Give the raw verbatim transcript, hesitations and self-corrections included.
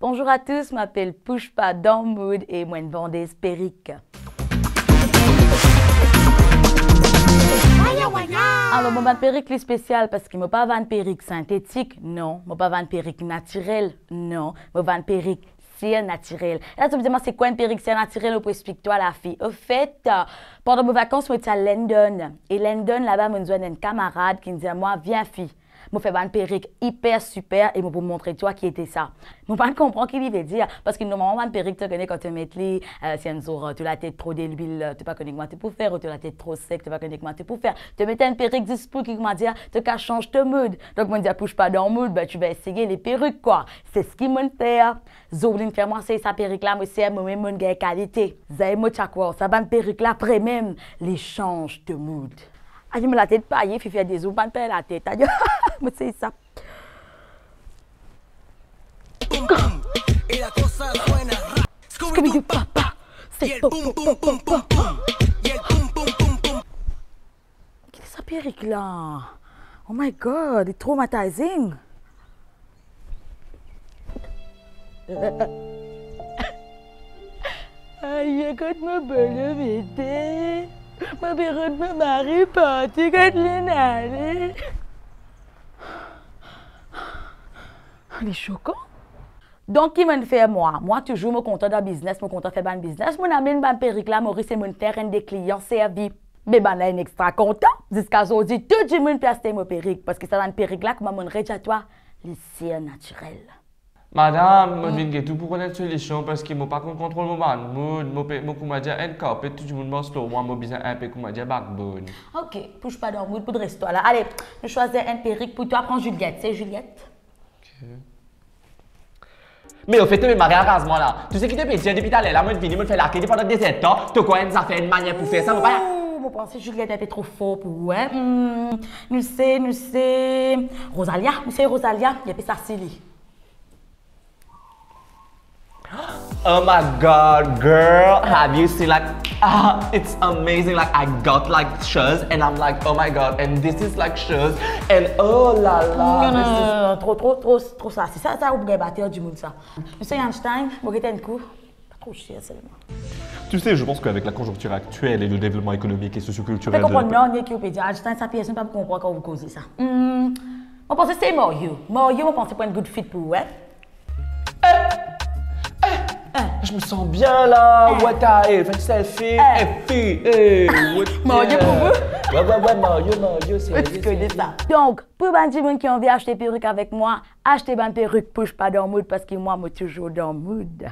Bonjour à tous, mo apel Pushpa Dan Mood e mo enn vandez perik. Alor, mo bann perik li spesial parski mo pa vann perik sintetik, non. Mo pa vann perik natirel, non. Mo vann perik sir natirel. E la, to pe dir mwa, se kwa enn perik sir natirel? Mo pou explik twa, lafi. Anfet, pandan mo vakans, mo ti al London. E London, laba, mo zwenn enn kamarad ki dir mwa, "Vien, fi. Mo fer bann perik iper siper e mo pou montre twa ki ete sa." Mo pa konpran ki li ve dir, parski normalman bann perik, to kone, kan to met li, eh, si enn zour, eh, to latet tro delwil, eh, to pa kone kouma to pou fer, ou to latet tro sek, to pa kone kouma to pou fer. To met enn perik zis pou ki, kouma dir, to kav sanz to mood. Donk, mo dir, Pushpa Dan Mood, ben, tu vas essayer les perruques, quoi. Se seki mo fer. Zour li fer mwa sey sa perik la, mo ser, mo mem mo gagn kalite. Zame mo ti a krwar sa bann perik la pre mem, li sanz to mood. Ayo, mo latet paye, fifi a de zour, bann per latet. Ayo, mo sey sa. Scooby-Doo papa, se pom, pom, pom, pom, pom, pom. Ki sa perik la? Oh my God, it's traumatizing. Ayo, kot mo bolo mete? Mo pe rod mo mari partou, kot linn ale? Li sokan. Donk, ki mo'nn fer mwa? Mwa touzour mo kontan dan biznes, mo kontan fer bann biznes. Mo'nn amenn bann perik la Moris e mo'nn fer enn de klian servi. Be bann la inn extra kontan. Ziska zordi, tou dimoun pe aste mo perik, parski sa bann perik la, kouma mo'nn redir twa, li sir natirel. Madam, mo vinn get ou pou konn enn solision, parski mo pa konn kontrol mo bann mood, mo pe, mo kouma dir enn karpet, tou dimoun mars lor mwa, mo bizin enpe, kouma dir, backbone. Ok, Pushpa Dan Mood, pou dres twa la. Ale, nou swazir enn perik pou twa, pran Juliette, se Juliette. Ok. Me anfet, to pe mari araz mwa la. Tou seki to pe dir depi taler la, mo'nn vini, mo'nn fer lakey pandan de zertan, to krwar enn zafer, enn manier pou fer sa, mo pa... Ouh, mo panse Juliette enpe tro for pou ou, hein. Hmm, nou se, nou se Rosalia, nou se Rosalia, li enpe sasi li. Oh my God, girl, have you seen, like, ah, it's amazing, like, I got, like, shoes, and I'm like, oh my God, and this is, like, shoes, and oh la la, non, non, this is non, non, tro, tro, tro, tro sa. Se sa, sa ou gagn bater dimoun sa. Monsieur Einstein, mo get enn kou. Pa tro ser selman. Tu sais, je pense qu'avec la conjoncture actuelle et le développement économique et socioculturel de la... Pe konpran, non, ni ki ou pe dir. Einstein, sa personn pa pou konpran kan ou koze sa. Hmm, mo panse se Mario. Mario, mo panse pou enn good fit pou ou, hein. Eh, eh, je me sens bien là. Eh. Ouais, t'as, eh, fais une selfie. Eh. Et puis, eh, ouais, Mario pour vous. Ouais, ouais, ouais, Mario, Mario, c'est... Ou ti kone sa. Donk, pou bann dimoun ki anvi aste perik avek mwa, aste bann perik Pushpa Dan Mood, parski mwa, mo touzour dan mood.